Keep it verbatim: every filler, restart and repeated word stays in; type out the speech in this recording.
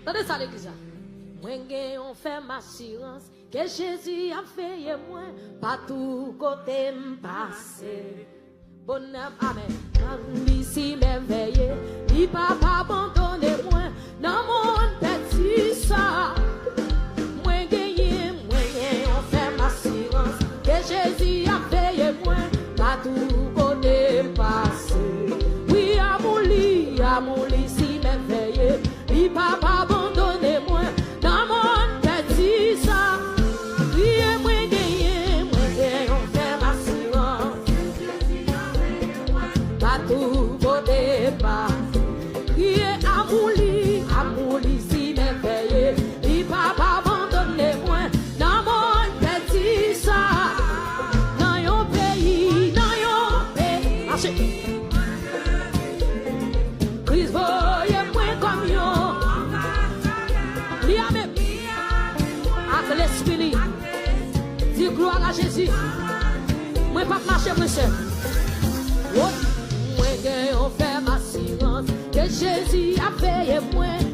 Tande sa, legliz la. Mwen gen yon fèm asirans ke Jezi ap veye mwen patou kote m pase. Bonè, amèn. Li si mèvèye, li p ap abandone mwen nan mond pèdi sa. Mwen genyen, mwen gen yon fèm asirans ke Jezi ap veye mwen patou kote m pase. Wi, amou li, amou li si mèvèye, li p ap abandone mwen nan mond pèdi sa. Wi, mwen genyen, mwen gen yon fèm asirans. Patou kote pa. Kriye amou li, amou li si mèvèye. Li p ap abandone mwen nan mond pèdi sa. Nan yon peyi, nan yon peyi. Mache. Kris voye mwen kòm yon. Li a menm. Ak lespri li. Di glwa a Jezi. Mwen p ap mache mwen sèl. Wot. Mwen gen yon fèm asirans ke Jezi ap veye mwen